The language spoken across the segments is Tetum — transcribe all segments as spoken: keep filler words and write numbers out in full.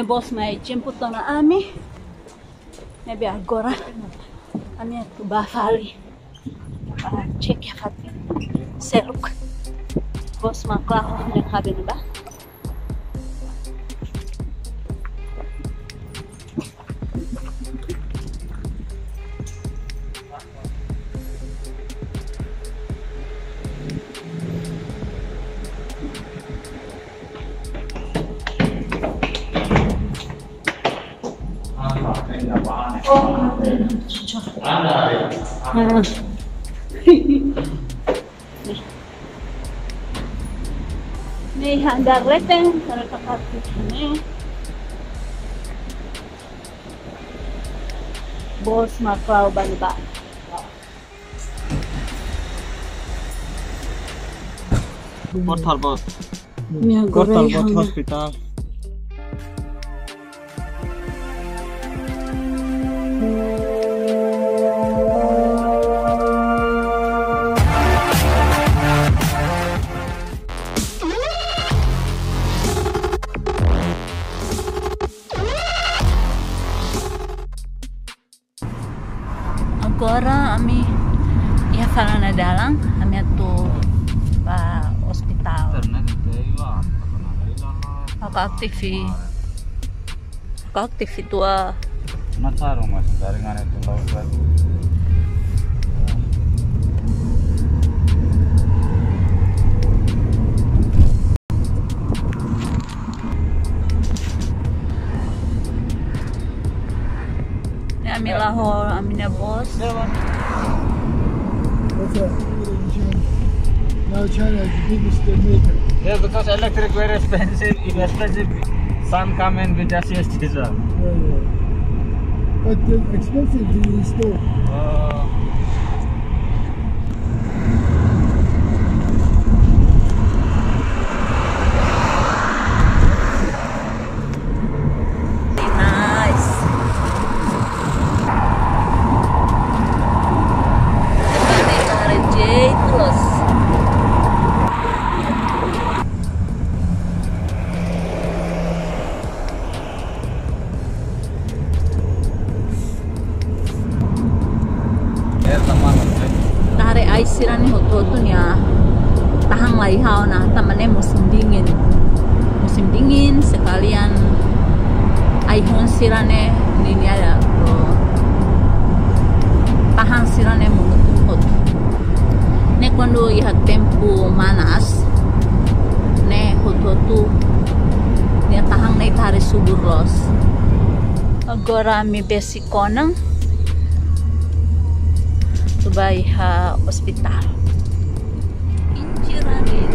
Bos mai jemput ona ami. Ne'ebé agora ami atu bá fali. Bá cek iha fatin seluk. Bos mak la'o ne'e kaben ba. Ne'e handar leten, para kakak ne'e. Bos mak la'o ba ne'ebá. Portal bot. Ne'e agora Portal bot handar. Hospital. Agora ami iha fali ona dalan, ami atu bá ospitál. Internet ita iha, ita pernah hilang lah. Ha'u aktif, ha'u aktif itu ah. Mataram mas dari ngana itu tahu berarti. Ne'e ami la'o ho ami-nia bos. What's that? Now China is the biggest emitter. Yeah, because electric very expensive. If expensive, sun come and we just use this one. Yeah, yeah. But the expensive to install. Oh. Nice. Agora ne'e para jeito los. Ita haree ai sira-ne'e hotu-hotu nia tahan la iha ona, tanba ne'e musim dingin. Musim dingin sekalian ai-hun sira-ne'e ninia, eh, tahan sira-ne'e monoton hotu. Ne'e kuandu iha tempu manas, ne'e hotu-hotu nia tahan ne'e ita haree subur loos. Agora ami besik ona atu bá iha ospitál. Injirani.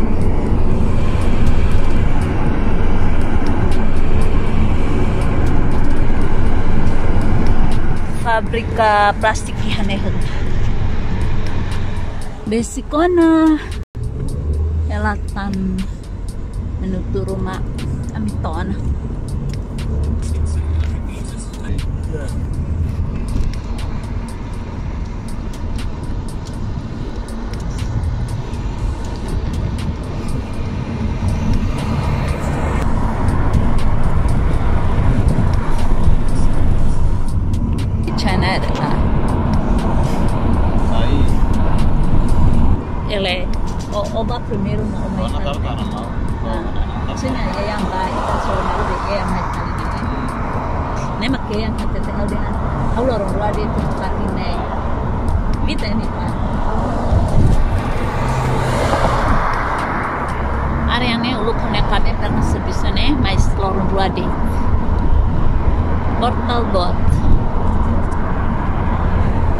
Fábrika plástik iha ne'e hotu. Besik ona. Hela tan menuju rumah ami to'o ona. China ada lah. Sai. Ele, o, o bá primeiru na o mai. Dona fali. Taruh tanah mau. Ah. Sini ya yang baik, kita selalu malu deh, ya, yang baik kali ini. Ne'e mak yang kata teh, ha'u dehan, ha'u loron rua de'it tempat ne'e. Vita ini, Pak. Área ne'e uluk ne'e kami pernah servisu ne'e, mais loron rua de'it. Portal bot.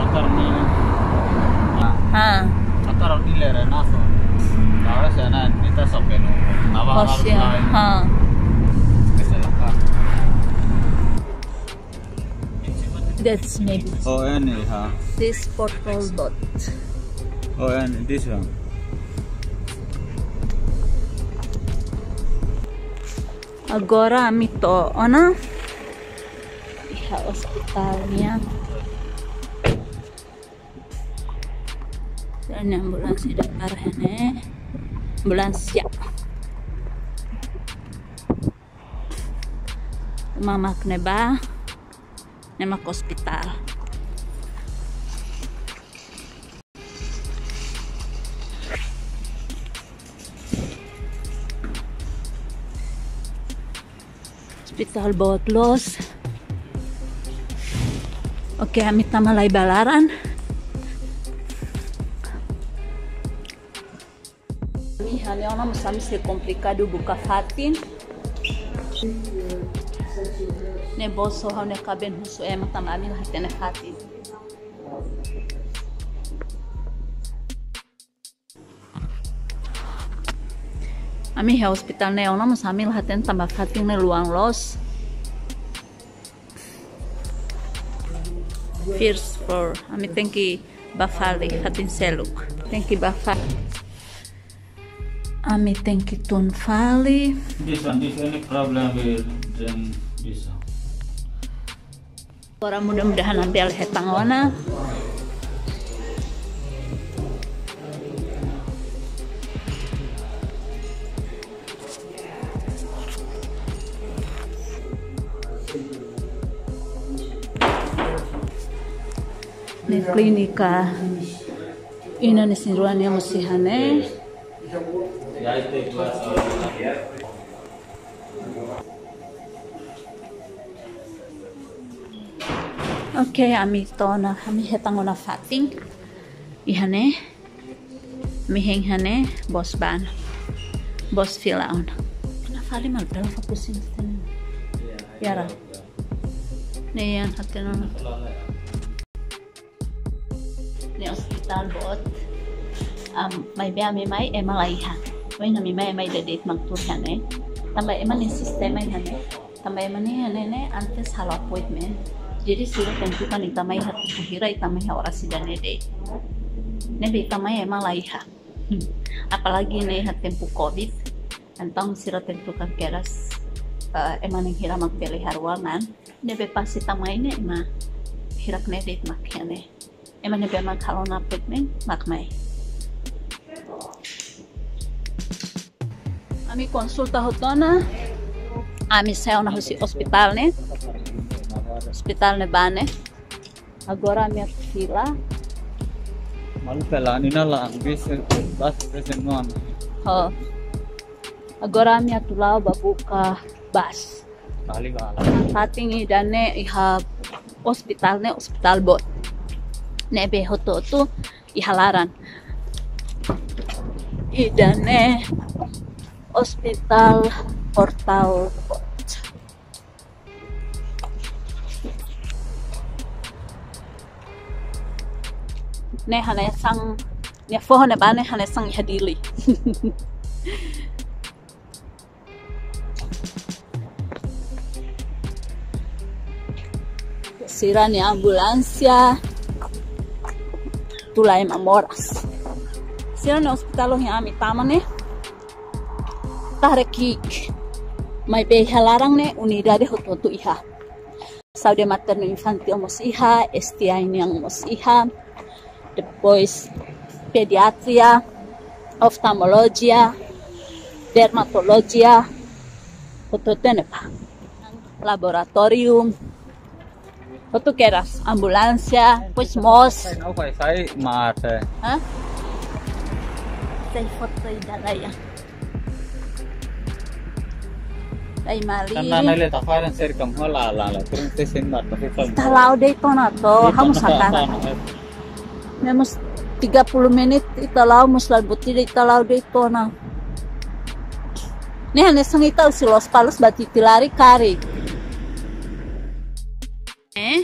Bakar ni. Ha. Bakar di lere naso. Ahora se na nita sopenu. Naba harus lain. Ha. Bisa lah. That's maybe. Oh, ini, ha. This portal bot. Oh, and this one. Agora ami to'o ona iha ospitál nian. Ne'e ambulánsia ida para ne'e. Ambulánsia. Uma mak ne'ebá, ne'e mak ospitál. Ospitál boot loos. Oke, ami tama lai ba laran. Ami iha ne'e ona mós ami sei komplikadu buka fatin. Ne'e boso ha'u-nia kaben husu ema tanba ami la hatene fatin. Ami iha ospitál ne'e ona mós ami la hatene tanba fatin ne'e luan loos. First floor. Ami tenke bá fali, fatin seluk. Tenke bá fali. Ami tenke tun fali. This one, this any problem with then this one. Agora mudah-mudahan ami bele hetan ona. Ne'e klínika inan-na'in-rua nian mós iha ne'e. Oke, ami to'o ona, ami hetan ona fatin. Iha ne'e. Ami hein iha ne'e, bos bá ona. Bos fila ona. Kena fali malu, dalam fokus ini. Yara. Ne'e iha hatene ona. Ne'e ospitál boot. Am, maibé ami mai ema la iha. Wainhira ami mai ema ida de'it mak tuur iha ne'e. Tanba ema-nia sistema iha ne'e. Tanba ema ne'e iha ne'e ne'e antes halo appointment. Jadi sira tentukan ita mai iha tempu hira, ita mai iha oras ida-ne'e de'it. Ne'ebé ita mai ema la iha. Apalagi ne'e iha tempu covid. Entaun sira tentukan kedas, eh, ema na'in hira mak bele iha ruangan. Ne'ebé pas ita mai ne'e ema hirak ne'e de'it mak iha ne'e. Ema ne'ebé mak halo ona appointment mak mai. Ami konsulta hotu ona. Ami sai ona husi ospitál ne'e. Ospitál ne'ebá ne'e. Agora ami atu fila. Malu pela nina la ambis bas presen non. Ho. Agora ami atu la'o ba buka bas. Kali bala. Fatin ida-ne'e iha ospitál ne'e, ospitál boot. Ne'ebé hotu-hotu iha laran. Ida-ne'e ospitál portál boot. Ne'e hanesan, nia foho ne'ebá ne'e hanesan iha Dili. Sira-nia ambulánsia tula ema moras. Sira-nia ospitál ohin ami tama ne'e ita haree ki'ik. Maibé iha laran ne'e unidade hotu-hotu iha. Saúde materno infantil mós iha, S T I nian mós iha. Depois pediatria, oftalmolojia, dermatolojia, hotu-hotu ne'e pá. Laboratóriu, hotu kedas, ambulánsia, depois mós. Sai, não vai sair, mate. Hã? Sai foto ida-ne'e ya. Sai mali. Tanba ne'e le tafaran serkam hola la la, terus tesin mate. Ita la'o de'it ona to, ha'u mós hakarak. Ne'e mós tiga puluh menit ita la'o, mós la buat ida ita la'o de'it ona. Ne'e hanesan ita husi Lospalos ba Titilari karik. Eh?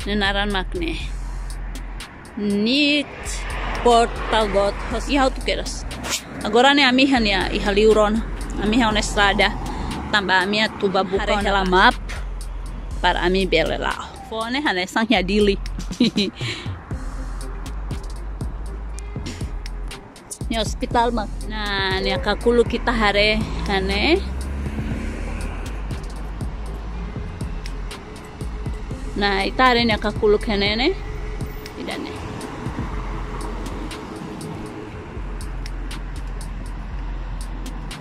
Ne'e naran mak ne'e. Neet Port Talbot Hospital. Iha hotu kedas. Agora ne'e ami iha ne'e, iha liur ona. Ami iha ona estrada. Tanba ami atu bá buka hela map para ami bele la'o. Foin ne'e hanesan iha Dili. Ne'e ospitál mak. Nah, ne'e kakuluk ita haree iha ne'e. Nah, ita haree ne'e kakuluk iha ne'e ne'e. Ida-ne'e.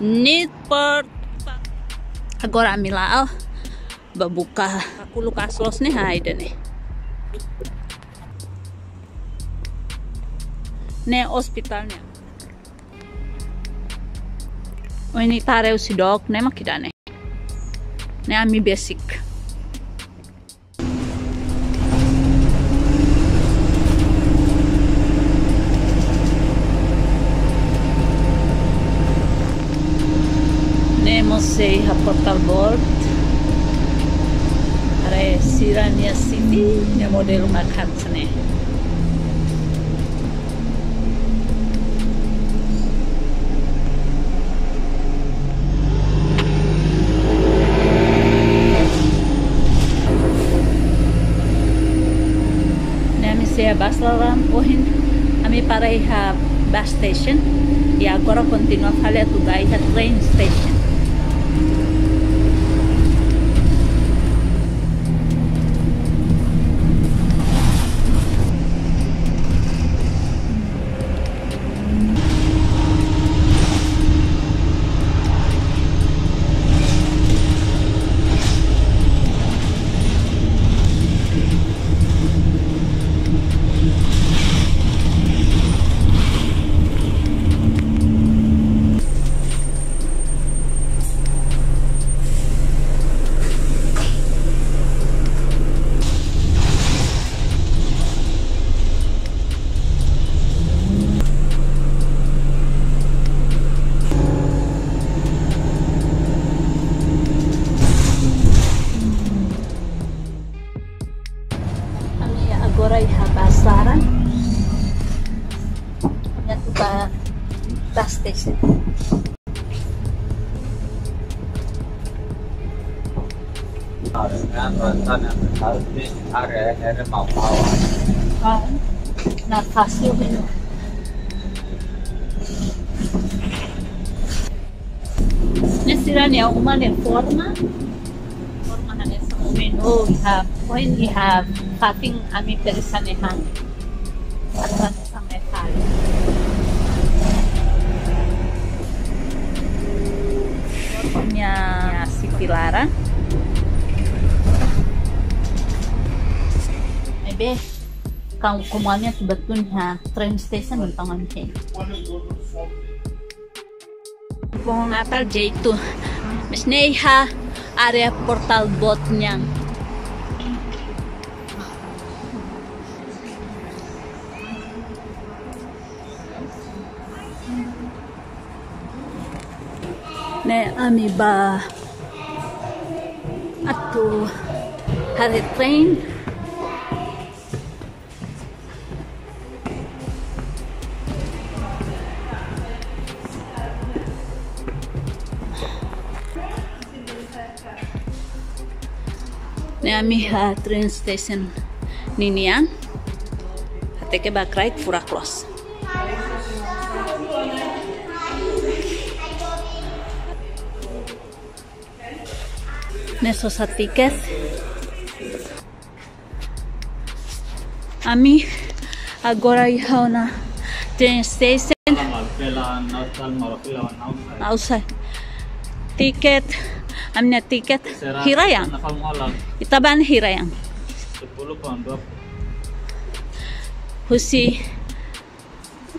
Neet Port. Agora ami la'o bá buka. Aku lukas los ne'e, hai ida-ne'e. Ne'e ospitál nian. Ohin ita haree husi dook ne'e mak ida-ne'e. Ne'e ami besik. Ne'e mós sei iha Portal Board. Haree sira-nia city nia modelu mak hanesan ne'e. Ne'e ami sei iha bus laran, ohin ami para iha bus station. I agora kontinua fali atu bá iha train station. Ami agora iha bus laran. Ami atu bá bus station. Ah, na fasil mesmo. Ne'e sira-nia uma ne'e forma. Forma hanesan omen, oh, iha, ohin iha fatin ami peresa ne'e han. Atuan sampai tali. Nia, nia city laran. Ebe, kau komannya tiba tun ha train station, entaun ami hein. Pohon Natal jeitu. Mas ne'e iha área Portal Board nian. Ne'e ami bá atu haree train. Ne'e ami iha train station ninian. Hateke bá kraik furak loos. Ne'e sosa tiket. Ami agora iha ona train station. Outside. Tiket, ami-nia tiket hira yang? Ita-boot hira yang? Husi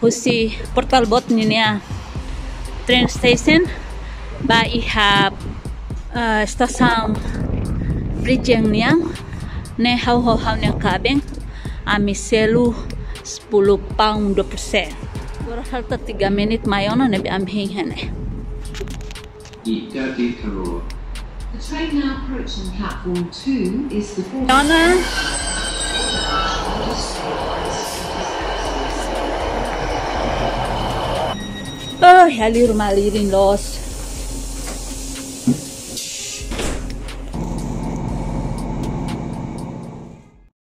husi Portal Board ninia train station bá iha, eh, estasaun Bridgend nian, ne'e ha'u ho ha'u-nia kaben, ami selu sepuluh pound dua puluh sen. Agora falta tiga menit mai ona ne'ebé ami hein iha ne'e. Ita di Taro. The train now approaching platform two is the fourth. Ona. Oh, ya liur malirin loos.